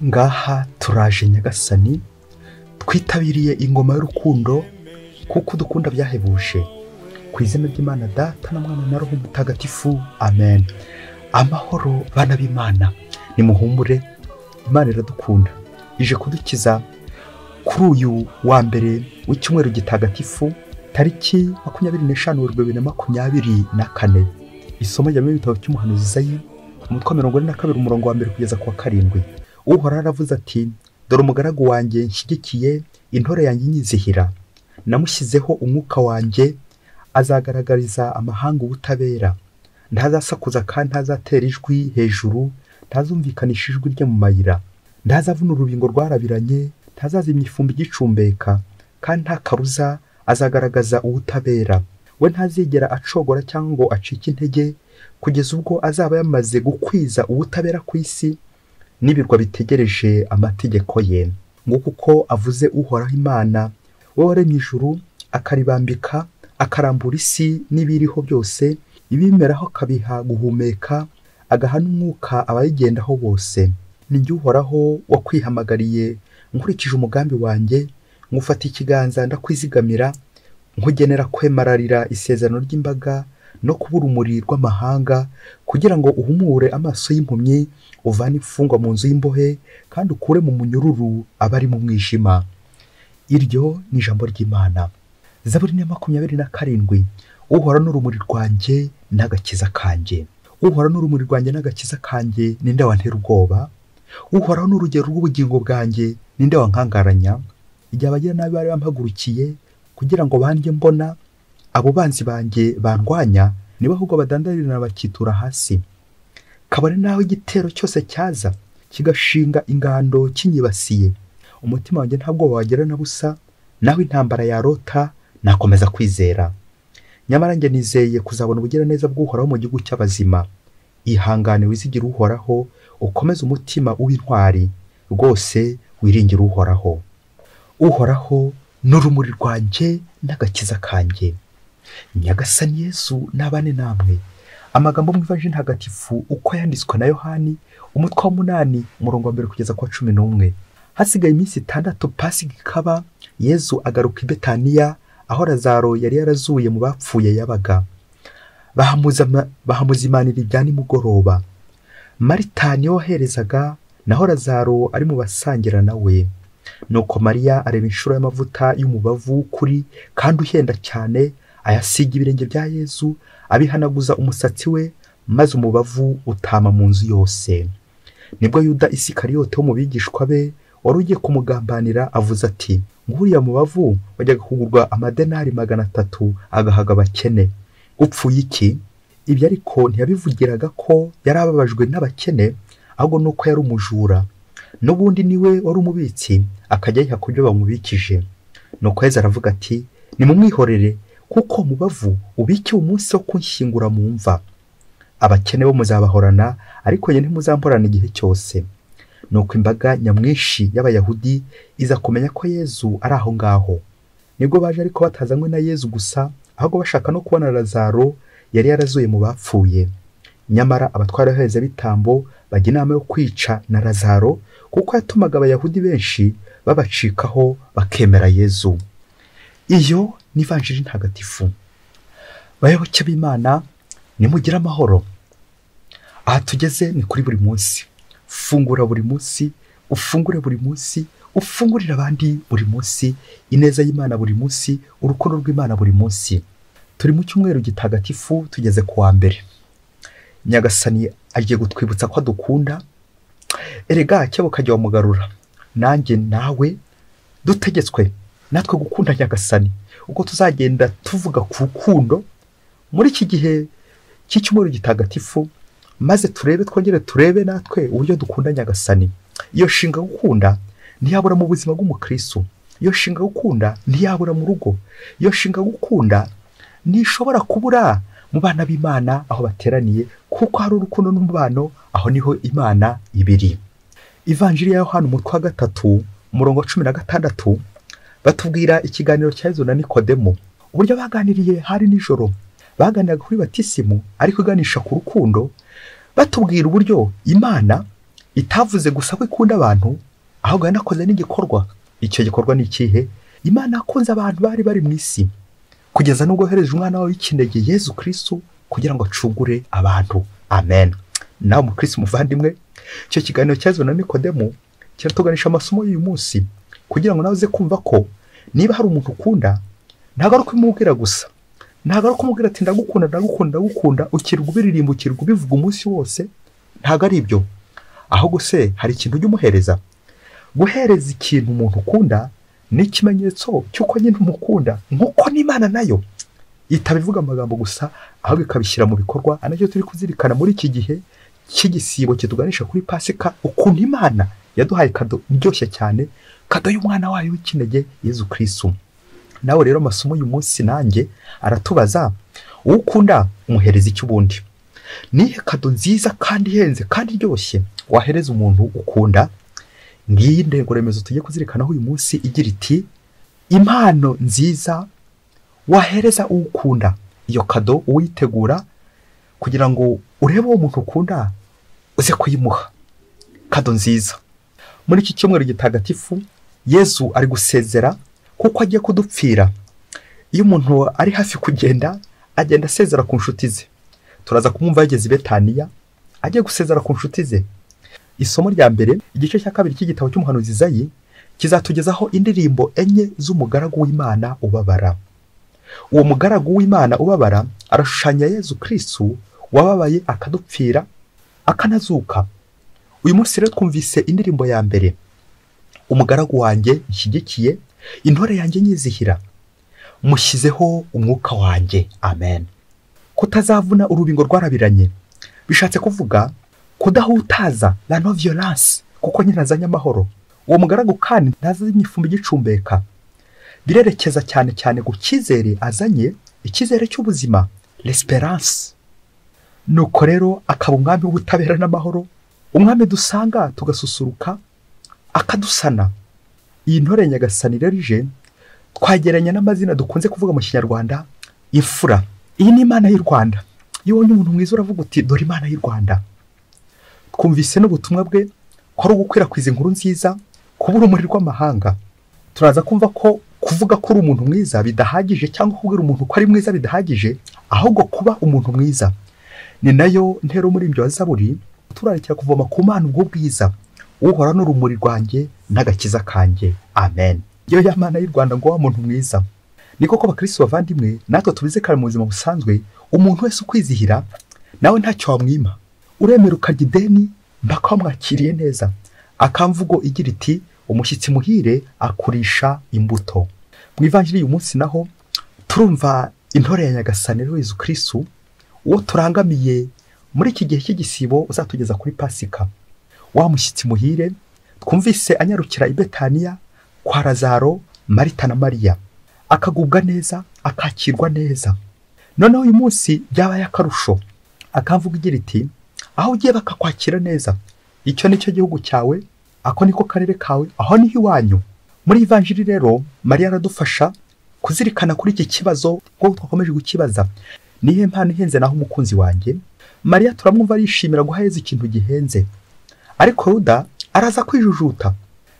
Ngaha turaje Nyagasani, twitabiriye ingoma y'urukundo kuko dukunda byahebuje. Ku izina ry'Imana Data na Mwana na Roho Mutagatifu, amen. Amahoro bana b'Imana, nimuhumure, Imana iradukunda, ije kudukiza kuri uyu wa mbere w'icyumweru gitagatifu, tariki 25 Werurwe 2024. Isomo rya mu gitabo cy'umuhanuzi Izayi, umutwe wa 42 umurongo wa mbere kugeza ku wa 7. Uhoraho aravuze ati: dore umugaragu wanjye nshyigikiye, intore yanjye inyizihira, namushyizeho umwuka wanjye, azagaragariza amahanga ubutabera. Ntazasakuza kandi ntazatera ijwi hejuru, ntazumvikanisha ijwi rye mu mayira, ntazavuna urubingo rwarabiranye, ntazazimya ifumbi igicumbeka, kandi nta kabuza azagaragaza ubutabera. We ntazigera acogora cyangwa ngo acike intege, kugeza ubwo azaba yamaze gukwiza ubutabera ku isi, n'ibirwa bitegereje amategeko ye. Nguko uko avuze Uhoraho Imana, we waremye ijuru akaribambika, akarambura isi n'ibiriho byose, ibimeraho akabiha guhumeka, agaha n'umwuka abayigendaho bose. Ni jye Uhoraho wakwihamagariye nkurikije umugambi wanjye, ngufata ikiganza ndakwizigamira, nkugenera kwemararira isezerano ry'imbaga no kuba urumuri rw'amahanga, kugira ngo uhumure amaso y'impumyi, uvane imfungwa mu nzu y'imbohe, kandi ukure mu munyururu abari mu mwijima. Iryo ni ijambo ry'Imana. Zaburi ya 27. Uhoraho n'urumuri rwanjye n'agakiza kanjye. Uhoraho n'urumuri rwanjye n'agakiza kanjye, ninde wantera ubwoba? Uhoraho n'urugero rw'ubugingo bwanjye, ninde wankangaranya? Igihe abagiranabi bari bampagurukiye kugira ngo banjye mbona, abo banzi banjye bandwanya, nibo ahubwo badandarirana bakitura hasi. Kabone naho igitero cyose cyaza kigashinga ingando kinyibasiye, umutima wanjye ntabwo wagira na busa, naho intambara yarota nakomeza kwizera. Nyamara njye nizeye kuzabona ubugiraneza bw'Uhoraho mu gihugu cy'abazima. Ihangane wizigire Uhoraho, ukomeze umutima uw'intwari, rwose wiringire Uhoraho. Uhoraho n'urumuri rwanjye n'agakiza kanjye. Nyagasani Yesu nabane namwe. Amagambo mu Ivanjiri Ntagatifu uko yanditswe na Yohani, umutwe wa 8 umurongo wa mbere kugeza ku wa 11. Hasigaye iminsi 6 Pasika ikaba, Yesu agaruka i Betaniya aho Lazaro yari yarazuye mu bapfuye yabaga. Bahamuzimanira ibya nimugoroba. Marita niwe waherezaga, naho Lazaro ari mu basangira nawe. Nuko Mariya areba inshuro y'amavuta y'umubavu w'ukuri kandi uhenda cyane, ayasiga ibirenge bya Yesu, abihanaguza umusatsi we, maze umubavu utama mu nzu yose. Nibwo Yuda Isikariyote wo mu bigishwa be wari ugiye kumugambanira avuze ati: nguriya mubavu wajyaga kugurwa amadenari 300 agahaga abakene, upfuye iki? Ibyo ariko ntiyabivugiraga ko yari ababajwe n'abakene, ahubwo nuko yari umujura, n'ubundi niwe wari umubitsi, akajya yiha ku byo bamubikije. Nuko Yesu aravuga ati: nimumwihorere, kuko mubavu ubikiwe umunsi wo kunshyingura mu mva. Abakene bo muzabahorana, ariko njye ntimuzamporana igihe cyose. Nuko imbaga nyamwinshi y'Abayahudi iza kumenya ko Yesu ari aho ngaho. Nibwo baje ariko batazanywe na Yesu gusa, ahubwo bashaka no kubona Lazaro yari yarazuye mu bapfuye. Nyamara abatwara b'abaherezabitambo bajya inama yo kwica na Lazaro, kuko yatumaga Abayahudi benshi babacikaho bakemera Yesu. Iyo ni Ivanjiri Ntagatifu. Bayoboke b'Imana, nimugire amahoro. Aha tugeze ni kuri buri munsi. Fungura buri munsi, ufungure buri munsi, ufungurira abandi buri munsi, ineza y'Imana buri munsi, urukundo rw'Imana buri munsi. Turi mu cyumweru gitagatifu, tugeze ku wa mbere. Nyagasani agiye gutwibutsa ko adukunda. Erega cyabo kajya wamugarura. Nanjye nawe dutegetswe natwe gukunda Nyagasani. Uko tuzagenda tuvuga ku rukundo muri iki gihe cy'icyumweru gitagatifu, maze turebe, twongere turebe natwe uburyo dukunda Nyagasani. Iyo shinga gukunda ntiyabura mu buzima bw'umukristo. Iyo shinga gukunda ntiyabura mu rugo. Iyo shinga gukunda ntishobora kubura mu bana b'Imana aho bateraniye, kuko hari urukundo n'umubano, aho niho Imana ibiri. Ivanjiri ya Yohana umutwe wa 3 umurongo wa 16 batubwira ikiganiro cya Yesu na Nikodemo, uburyo baganiriye hari nijoro. Baganiraga kuri batisimu ariko iganisha ku rukundo, batubwira uburyo Imana itavuze gusa ko ikunda abantu, ahubwo yanakoze n'igikorwa. Icyo gikorwa ni ikihe? Imana yakunze abantu bari mu isi kugeza n'ubwo yohereje umwana wawe w'ikinege Yezu Kristo kugira ngo acungure abantu. Amen. Nawe mukristo muvandimwe, icyo kiganiro cya Yezu na Nikodemu kiratuganisha amasomo y'uyu munsi kugira ngo nawe uze kumva ko niba hari umuntu ukunda, ntabwo ari ukumubwira gusa, ntabwo ari ukumubwira ati ndagukunda ndagukunda ndagukunda, ukirwa ubiririmba ukirwa ubivuga umunsi wose, ntabwo ari ibyo. Ahubwo se hari ikintu ujya umuhereza. Guhereza ikintu umuntu ukunda ni ikimenyetso cy'uko nyine umukunda, nk'uko n'Imana nayo itabivuga amagambo gusa, ahubwo ikabishyira mu bikorwa. Anacyo turi kuzirikana muri iki gihe cy'igisibo kituganisha kuri Pasika, ukuntu Imana yaduhaye kado iryoshye cyane, kado y'umwana wayo w'ikinege Yezu Kristo. Nawe rero amasomo y'uyu munsi nanjye aratubaza, uwo ukunda umuhereza iki ubundi? Nihe kado nziza kandi ihenze kandi iryoshye wahereza umuntu ukunda? Ngiyi intego remezo tugiye kuzirikanaho uyu munsi igira iti: impano nziza wahereza uwo ukunda. Iyo kado uyitegura kugira ngo urebe uwo muntu ukunda uze kuyimuha. Kado nziza. Muri iki cyumweru gitagatifu Yezu ari gusezera kuko agiye kudupfira. Iyo umuntu ari hafi kugenda, agenda asezera ku nshuti ze. Turaza kumwumva yageze i Betaniya agiye gusezera ku nshuti ze. Isomo rya mbere, igice cya kabiri cy'igitabo cy'umuhanuzi Izayi, kizatugezaho indirimbo enye z'umugaragu w'Imana ubabara. Uwo mugaragu w'Imana ubabara arashushanya Yezu Kristo wababaye akadupfira akanazuka. Uyu munsi rero twumvise indirimbo ya mbere: umugaragu wanjye nshyigikiye, intore yanjye nyizihira, mushyizeho umwuka wanjye. Amen. Kutazavuna urubingo rwarabiranye bishatse kuvuga kudahutaza, la non violence, kuko nyine azanye amahoro. Uwo mugaragu kandi ntazanye ifumbi gicumbeka. Birerekeza cyane cyane ku cyizere azanye, icyizere cy'ubuzima, l'espérance. Nuko rero akaba umwami w'ubutabera n'amahoro, umwami dusanga tugasusuruka, akadusana. Iyi ntore Nyagasani rero ije twageranya n'amazina dukunze kuvuga mu Kinyarwanda, imfura. Iyi ni Imana y'u Rwanda. Iyo ubonye umuntu mwiza uravuga uti dore Imana y'u Rwanda. Twumvise n'ubutumwa bwe ko ari ugukwirakwiza inkuru nziza, kuba urumuri rw'amahanga. Turaza kumva ko kuvuga ko uri umuntu mwiza bidahagije, cyangwa kubwira umuntu ko ari mwiza bidahagije, ahubwo kuba umuntu mwiza. Ni nayo ntero muri ibyo wa Zaburi turarikira kuvoma ku Mana ubwo bwiza. Uhora n'urumuri rwanjye n'agakiza kanjye. Amen. Iyo ya Mana y'u Rwanda ngo wa muntu mwiza. Ni koko bakristo bavandimwe, natwe tubizekana mu buzima busanzwe, umuntu wese ukwizihira nawe ntacyo wamwima. Uremera ukarya ideni mpaka wamwakiriye neza. Akamvugo igira iti umushyitsi muhire akurisha imbuto. Mu ivanjiri y'uyu munsi naho turumva intore ya Nyagasani Yezu Kristo, uwo turangamiye muri iki gihe cy'igisibo uzatugeza kuri Pasika. Wa mushyitsi muhire twumvise anyarukira i Betaniya kwa Lazaro, Marita na Mariya, akagubwa neza, akakirwa neza. Noneho uyu munsi byabaye akarusho. Akamvuga igira iti aho ugiye bakakwakira neza, icyo nicyo gihugu cyawe, ako niko karere kawe, aho niho iwanyu. Muri ivanjiri rero Mariya aradufasha kuzirikana kuri iki kibazo kuko twakomeje gukibaza: nihe mpano ihenze naho umukunzi wanjye? Mariya turamwumva arishimira guha Yezu ikintu gihenze, ariko Yuda araza kwijujuta.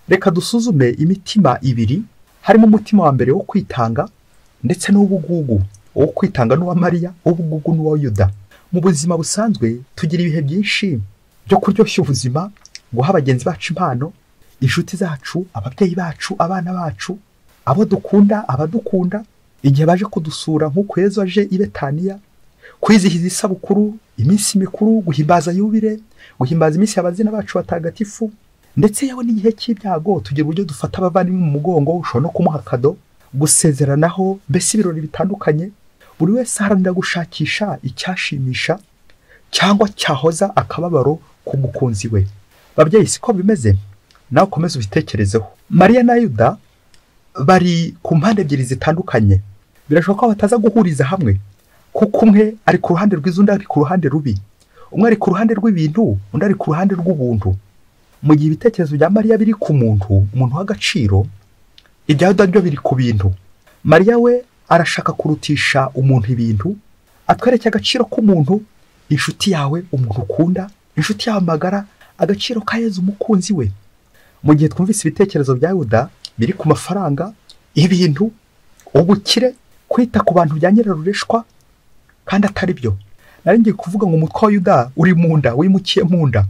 Reka dusuzume imitima ibiri, harimo umutima wa mbere wo kwitanga ndetse n'ubugugu. Uwo kwitanga n'uwa Mariya, ubugugu n'uwa Yuda. Mu buzima busanzwe tugira ibihe byinshi byo kuryoshya ubuzima, guha bagenzi bacu impano, inshuti zacu, ababyeyi bacu, abana bacu, abo dukunda, abadukunda, igihe baje kudusura nk'uko Yezu aje i Betaniya, kwizihiza isabukuru, iminsi mikuru, guhimbaza yubire, guhimbaza iminsi y'abazina bacu batagatifu, ndetse yewe n'igihe cy'ibyago tugira uburyo dufata abavandimwe mu mugongo, ushobora no kumuha kado, gusezeranaho, mbese ibirori bitandukanye. Buri wese aharanira gushakisha icyashimisha cyangwa cyahoza akababaro ku mukunzi we. Babyeyi, siko bimeze? Nawe ukomeze ubitekerezeho. Mariya na Yuda bari ku mpande ebyiri zitandukanye. Birashoboka ko bataza guhuriza hamwe, kuko umwe ari ku ruhande rwiza, undi ari ku ruhande rubi. Umwe ari ku ruhande rw'ibintu, undi ari ku ruhande rw'ubuntu. Mu gihe ibitekerezo bya Mariya biri ku muntu, umuntu w'agaciro, ibya Yuda byo biri ku bintu. Mariya we arashaka kurutisha umuntu ibintu, atwereke agaciro k'umuntu, inshuti yawe, umuntu ukunda, inshuti yawe magara, agaciro ka Yezu umukunzi we. Mu gihe twumvise ibitekerezo bya Yuda biri ku mafaranga, ibintu, ubukire, kwita ku bantu bya nyirarureshwa kandi atari byo. Nari ngiye kuvuga ngo umutwe wa Yuda uri mu nda, wimukiye mu nda.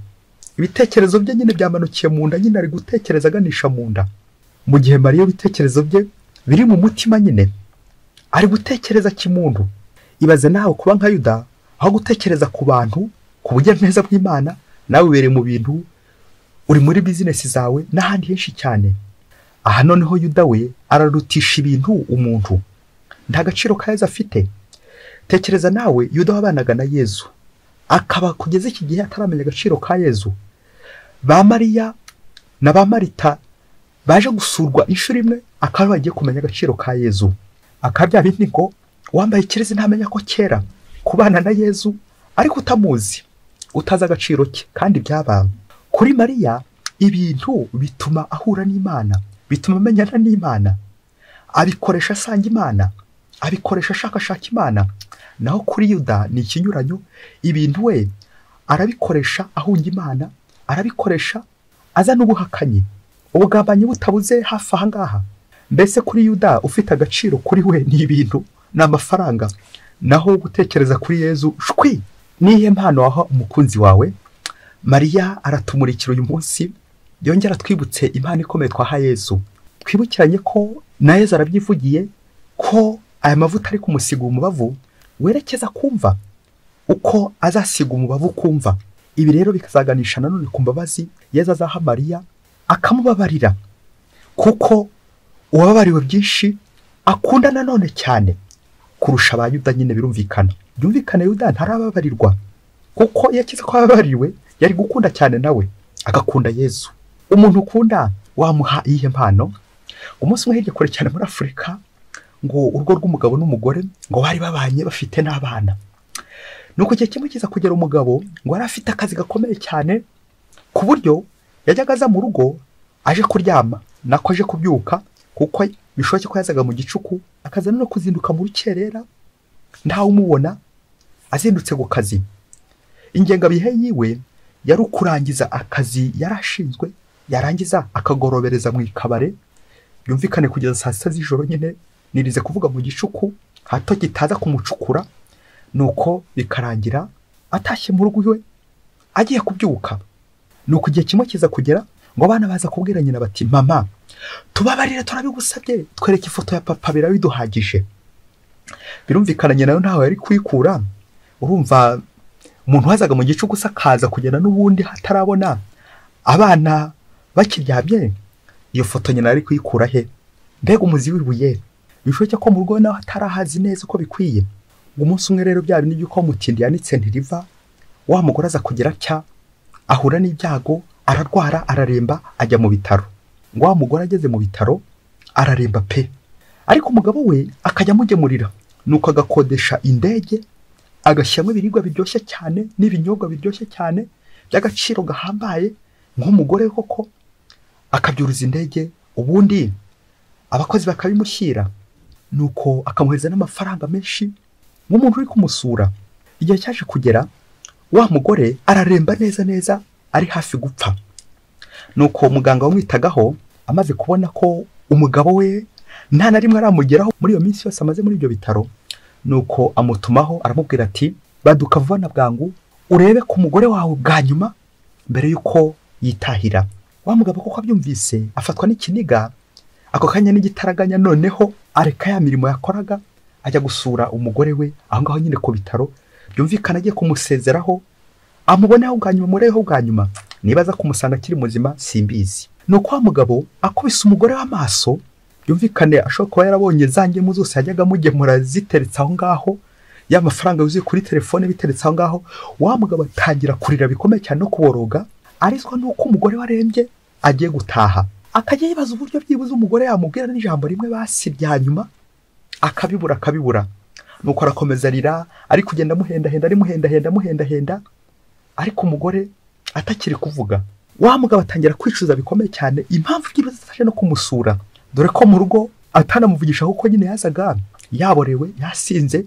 Ibitekerezo bye nyine byamanukiye mu nda, nyine ari gutekereza aganisha mu nda. Mu gihe Mariya ibitekerezo bye biri mu mutima nyine, ari gutekereza kimuntu. Ibaze nawe kuba nka Yuda, aho gutekereza ku bantu, ku bugiraneza bw'Imana, nawe ubereye mu bintu, uri muri bizinesi zawe n'ahandi henshi cyane. Aha noneho Yuda we ararutisha ibintu umuntu, nta gaciro ka Yezu afite. Tekereza nawe Yuda wabanaga na Yezu, akaba kugeza iki gihe ataramenya agaciro ka Yezu. Ba Mariya na ba Marita baje gusurwa inshuro imwe, akaba bagiye kumenya agaciro ka Yezu. Akaba bya bindi ngo wambaye ikirezi ntamenya ko kera kubana na Yezu ariko utamuzi, utazi agaciro ke. Kandi byaba kuri Mariya, ibintu bituma ahura n'Imana, bituma amenyana n'Imana, abikoresha asanga Imana, abikoresha ashakashaka Imana. Naho kuri Yuda ni ikinyuranyo, ibintu we arabikoresha ahunga Imana, arabikoresha azana ubuhakanyi, ubugambanyi butabuze hafi aha ngaha. Mbese kuri Yuda ufite agaciro kuri we ni ibintu, ni amafaranga. Naho gutekereza kuri Yezu shwi. Nihe mpano waha umukunzi wawe? Mariya aratumurikira uyu munsi, yongera twibutse impano ikomeye twaha Yezu. Twibukiranye ko na Yezu arabyivugiye ko aya mavuta ari kumusiga umubavu werekeza kumva uko azasiga umubavu kumva. Ibi rero bikazaganisha nanone ku mbabazi Yezu azaha Mariya, akamubabarira, kuko uwababariwe byinshi akunda nanone cyane kurusha ba Yuda nyine. Birumvikana, byumvikane Yuda ntarababarirwa, kuko iyo akize ko ababariwe yari gukunda cyane nawe agakunda Yezu. Umuntu ukunda wamuha iyihe mpano? Umunsi umwe hirya kure cyane muri Afurika, ngo urugo rw'umugabo n'umugore ngo bari babanye bafite n'abana. Nuko igihe kimwe kiza kugera, umugabo ngo yari afite akazi gakomeye cyane, ku buryo yajyaga aza mu rugo aje kuryama, nako aje kubyuka, kuko bishoboke ko yazaga mu gicuku, akaza no kuzinduka mu rukerera ntawe umubona, azindutse ku kazi. Ingengabihe yiwe yari ukurangiza akazi yarashinzwe, yarangiza akagorobereza mu ikabare, byumvikane kugeza saa sita z'ijoro nyine, nirize kuvuga mu gicuku hato kitaza kumucukura. Nuko bikarangira atashye mu rugo iwe agiye kubyuka. Nuko igihe kimwe kiza kugera, ngo abana baza kubwira nyina bati mama tubabarire, turabigusabye, twereke ifoto ya papa birabiduhagije. Birumvikana nyina ntawe yari kuyikura. Urumva umuntu wazaga mu gicuku akaza kugenda n'ubundi hatarabona abana bakiryamye, iyo foto nyina yari kuyikura he? Mbega umuzi w'ibuye! Bishoboke ko mu rugo naho atarahazi neza uko bikwiye. Umunsi umwe rero bya bindi by'uko mutindi yanitse ntiriva, wa mugore aza kugira atya, ahura n'ibyago, ararwara, araremba, ajya mu bitaro. Ngo wa mugore ageze mu bitaro araremba pe, ariko umugabo we akajya amugemurira. Nuko agakodesha indege, agashyiramo ibiribwa biryoshye cyane n'ibinyobwa biryoshye cyane by'agaciro gahambaye nk'umugore koko, akabyuruza indege, ubundi abakozi bakabimushyira. Nuko akamuhereza n'amafaranga menshi nk'umuntu uri kumusura. Igihe cyaje kugera, wa mugore araremba neza neza, ari hafi gupfa. Nuko muganga wamwitagaho amaze kubona ko umugabo we nta na rimwe aramugeraho muri iyo minsi yose amaze muri ibyo bitaro, nuko amutumaho aramubwira ati baduka vuba na bwangu urebe ku mugore wawe bwa nyuma mbere yuko yitahira. Wa mugabo koko abyumvise afatwa n'ikiniga ako kanya n'igitaraganya, noneho areka ya mirimo yakoraga ajya gusura umugore we aho ngaho nyine ku bitaro. Byumvikana agiye kumusezeraho, amuboneho bwa nyuma, mureho bwa nyuma, niba aza kumusanga akiri muzima simbizi. Nuko wa mugabo akubise umugore w'amaso, byumvikane ashobora kuba yarabonye za ngemu zose yajyaga amugemura ziteretse aho ngaho, ya mafaranga yuzuye kuri telefone biteretse aho ngaho. Wa mugabo atangira kurira bikomeye cyane no kuboroga, arizwa nuko umugore warembye agiye gutaha. Akajya yibaza uburyo byibuze umugore yamubwira n'ijambo rimwe basi bya nyuma, akabibura akabibura. Nuko arakomeza arira, ari kugenda amuhendahenda, ari muhendahenda, amuhendahenda, ariko umugore atakiri kuvuga. Wa mugabo atangira kwicuza bikomeye cyane impamvu byibuze ataje no kumusura, dore ko mu rugo atanamuvugisha kuko nyine yazaga yaborewe, yasinze,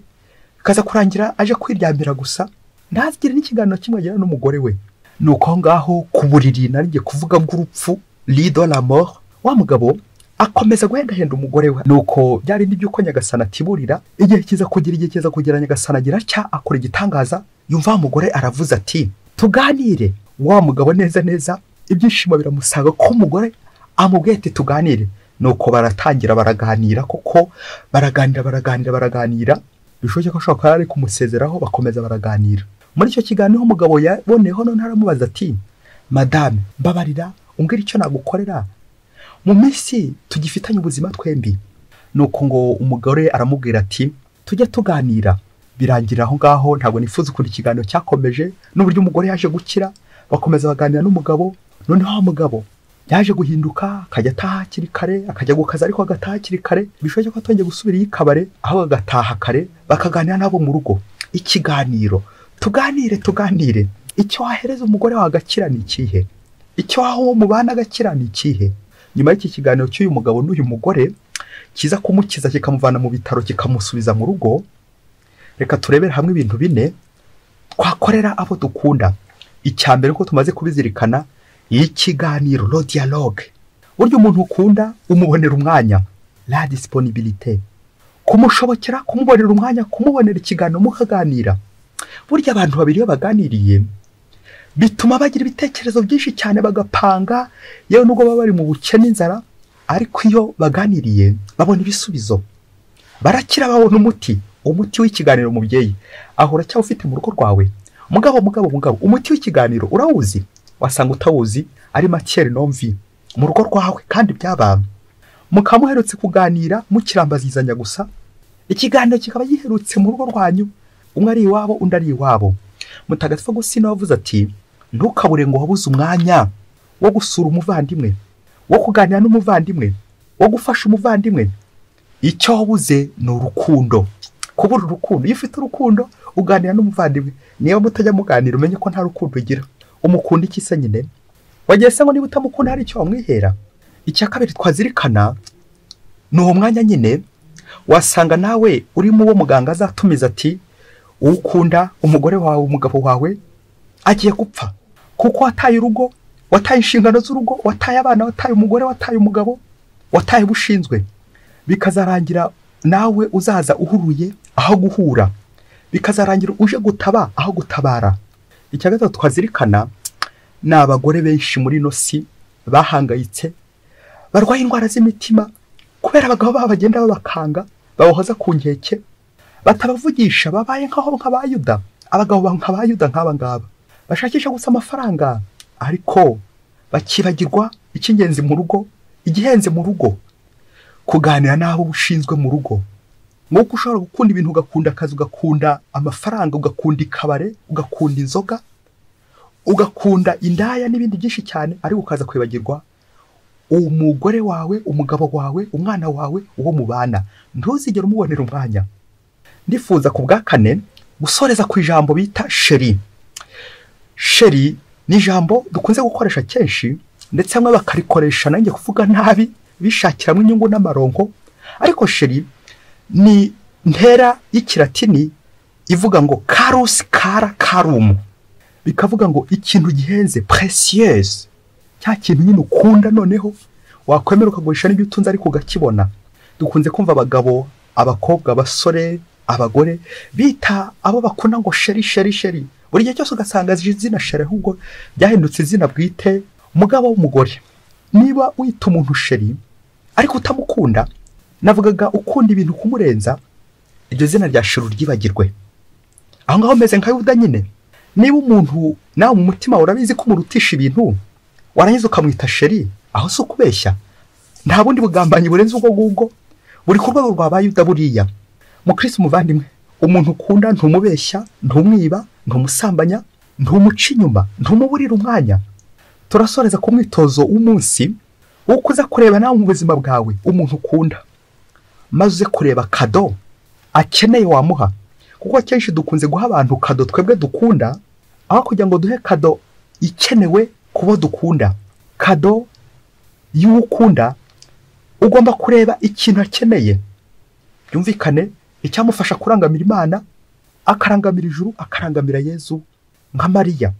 kaza kurangira aje kwiryamira gusa, ntazigire n'ikiganiro kimwe agira n'umugore we. Nuko ngaho ku buriri naringiye kuvuga bw'urupfu, lit de la mort, wa mugabo akomeza guhendahenda umugore we. Nuko byari n'iby'uko Nyagasana atiburira, igihe kiza kugira, igihe kiza kugira, Nyagasana agira cya akora igitangaza. Yumva wa mugore aravuze ati tuganire. Wa mugabo neza neza ibyishimo biramusanga ko umugore amubwiye ati tuganire. Nuko baratangira baraganira, koko baraganira baraganira baraganira, bishoboke ko ashobora kuba ari kumusezeraho, bakomeza baraganira. Muri icyo kiganiro umugabo yaboneyeho none aramubaza ati madame, mbabarira umbwire icyo nagukorera mu minsi tugifitanye ubuzima twembi. Nuko ngo umugore aramubwira ati tujye tuganira. Birangira aho ngaho. Ntabwo nifuza ukuntu ikiganiro cyakomeje n'uburyo umugore yaje gukira. Bakomeza baganira n'umugabo. Noneho wa mugabo yaje guhinduka, akajya ataha hakiri kare, akajya gukaza ariko agataha hakiri kare. Bishoboke ko atongeye gusubira iy'ikabare, aho agataha kare, bakaganira nabo mu rugo. Ikiganiro, tuganire tuganire. Icyo wahereza umugore wawe agakira ni ikihe? Icyo waha uwo mubana agakira ni ikihe? Nyuma y'iki kiganiro cy'uyu mugabo n'uyu mugore kiza kumukiza kikamuvana mu bitaro kikamusubiza mu rugo, reka turebere hamwe ibintu bine twakorera abo dukunda. Icya mbere, uko tumaze kubizirikana, ikiganiro, le dialogue. Burya umuntu ukunda umubonera umwanya, la disponibilité, kumushobokera, kumubonera umwanya, kumubonera ikiganiro mukaganira. Burya abantu babiri iyo baganiriye bituma bagira ibitekerezo byinshi cyane, bagapanga, yewe nubwo baba bari mu bukene inzara, ariko iyo baganiriye babona ibisubizo, barakira, babona umuti. Umuti w'ikiganiro, mubyeyi, ahora cyangwa ufite mu rugo rwawe, mugabo mugabo mugabo, umuti w'ikiganiro urawuzi? Wasanga utawuzi, ari matière non vie mu rugo rwawe. Kandi byaba mukaba muherutse kuganira mukirambazizanya gusa, ikiganiro kikaba giherutse mu rugo rwanyu, umwe ari iwabo undi ari iwabo. Mutagatifu Agustina wavuze ati ntukabure ngo wabuze umwanya wo gusura umuvandimwe, wo kuganira n'umuvandimwe, wo gufasha umuvandimwe. Icyo wabuze ni urukundo, kubura urukundo. Iyo ufite urukundo uganira n'umuvandimwe. Niba mutajya muganira, umenye ko nta rukundo ugira. Umukunda iki se nyine? Wagiye se ngo niba utamukunda hari icyo wamwihera? Icya kabiri twazirikana ni uwo mwanya nyine. Wasanga nawe urimo uwo muganga azatumiza ati ukunda umugore wawe, umugabo wawe agiye gupfa, kuko wataye urugo, wataye inshingano z'urugo, wataye abana, wataye umugore, wataye umugabo, wataye ubushinzwe. Bikazarangira nawe uzaza uhuruye aho guhura, bikazarangira uje gutaba aho gutabara. Icya gatatu twazirikana ni abagore benshi muri ino si bahangayitse, barwaye indwara z'imitima kubera abagabo babo bagenda babakanga, babahoza ku nkeke, batabavugisha, babaye nkaho nk'abayuda, abagabo nk'abayuda nk'aba ngaba bashakisha gusa amafaranga, ariko bakibagirwa icy'ingenzi mu rugo, igihenze mu rugo, kuganira n'abo ushinzwe mu rugo. Nk'uko ushobora gukunda ibintu, ugakunda akazi, ugakunda amafaranga, ugakunda ikabare, ugakunda inzoga, ugakunda indaya n'ibindi byinshi cyane, ariko ukaza kwibagirwa umugore wawe, umugabo wawe, umwana wawe, uwo mubana, ntuzigere umubonera umwanya. Ndifuza ku bwa kane gusoreza ku ijambo bita chéri. Chéri ni ijambo dukunze gukoresha kenshi, ndetse bamwe bakarikoresha nanjye kuvuga nabi bishakiramo inyungu n'amaronko. Ariko chéri ni ntera y'ikilatini ivuga ngo carus, cara, carum, bikavuga ngo ikintu gihenze, précieuse, cya kintu nyine ukunda, noneho wakwemera ukagurisha n'ibyo utunze ariko ugakibona. Dukunze kumva abagabo, abakobwa, abasore, abagore bita abo bakunda ngo chéri, chéri, chéri buri gihe cyose, ugasanga izina chéri ahubwo byahindutse izina bwite. Umugabo w'umugore, niba wita umuntu chéri ariko utamukunda, navugaga ukunda ibintu kumurenza, iryo zina rya chéri uryibagirwe. Aho ngaho umeze nka Yuda nyine. Niba umuntu nawe mu mutima urabizi ko umurutisha ibintu, warangiza ukamwita chéri, aho si ukubeshya? Nta bundi bugambanyi burenze ubwo ngubwo, buri ku rwego rwa ba Yuda buriya. Mukristo muvandimwe, umuntu ukunda ntumubeshya, ntumwiba, ntumusambanya, ntumuca inyuma, ntumuburira umwanya. Turasoreza ku mwitozo w'umunsi wo kuza kureba nawe mu buzima bwawe umuntu ukunda, maze uze kureba cadeau akeneye wamuha. Kuko akenshi dukunze guha abantu cadeau twebwe dukunda, aho kugira ngo duhe cadeau ikenewe kubo dukunda. Cadeau y'uwo ukunda, ugomba kureba ikintu akeneye, byumvikane icyamufasha kurangamira Imana, akarangamira ijuru, akarangamira Yezu nka Mariya.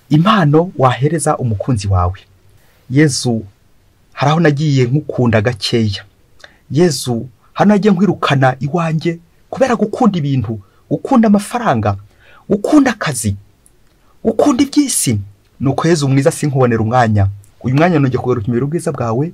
Impano wahereza umukunzi wawe. Yezu, hari aho nagiye nkukunda gakeya. Yezu, hano nagiye nkwirukana iwanjye kubera gukunda ibintu, gukunda amafaranga, gukunda akazi, gukunda iby'isi. Nuko Yezu mwiza sinkubonera umwanya. Uyu mwanya nongeye kugaruka imbere ubwiza bwawe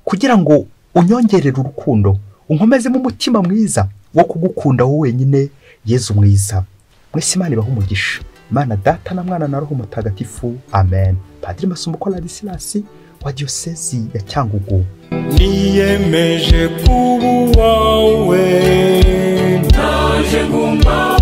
kugira ngo unyongerere urukundo, unkomezemo umutima mwiza wo kugukunda wowe wenyine, Yezu mwiza. Mwese Imana ibahe umugisha. Imana Data na Mwana na Roho Mutagatifu. Amen. Padiri Masumbuko Ladislas wa Diyosezi ya Cyangugu. Niyemeje kuba uwawe, naje guma.